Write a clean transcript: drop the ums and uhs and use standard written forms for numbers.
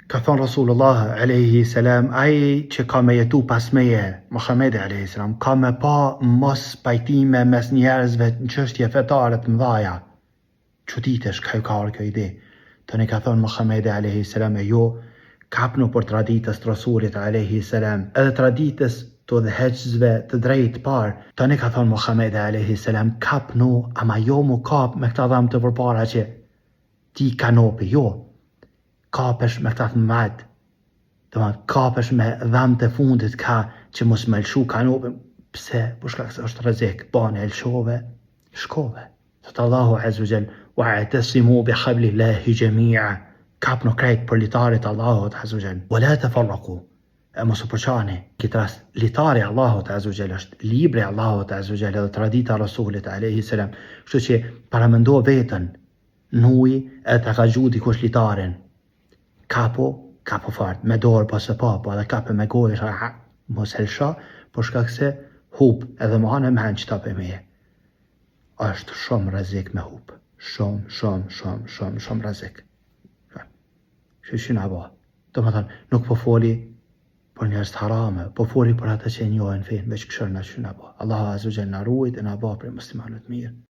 Ka thonë Rasulullah alejhi selam, ai që ka me jetu pas meje, Muhamedi alejhi selam, ka me pa mospajtime mes njerëzve në çështje fetare të mëdhaja. Çuditesh ka ju ka ardhur kjo ide. Tani ka thonë Muhamedi alejhi selam e jo, kapnu për traditës të Rasulit alejhi selam, edhe traditës të udhëheqësve të drejtë parë. Tani ka thonë Muhamedi alejhi selam, kapnu, ama jo mu kap me këta dhamë të përpara që ti kanopi, jo. Kapesh me këta të mbajt, domethënë kapesh me dhamë të fundit ka që mos me lëshu kanopin, pse, për shkak se është rrezik, bane e lëshove, shkove. Thot Allahu Azza wa Jall, "Wa'tasimu bi hablillahi jami'a." Kapnu krejt për litarit Allahut Azza wa Jall. Wa la tafarraqu. E mos u përçani. Këtë rast litari Allahut Azza wa Jall është libri Allahut Azza wa Jall edhe tradita e Rasulit alayhi salam. Kështu që paramendo veten në ujë edhe ta ka gju dikush litarin. Kapo, kapo fort, me dorë po se po, po edhe kape me gojë, ha, mos e lësho, për shkak se hup edhe më anë e men që ta pe meje. Është shumë rrezik me hup. Shumë, shumë, shumë, shumë, shumë rrezik. Kështu që na bo. Domethënë, nuk po foli për njerëz të harame, po foli për ata që e njohin fenë, veç këshër na që na bo. Allahu Azza wa Jall na ruajt e na ba prej muslimanëve të mirë.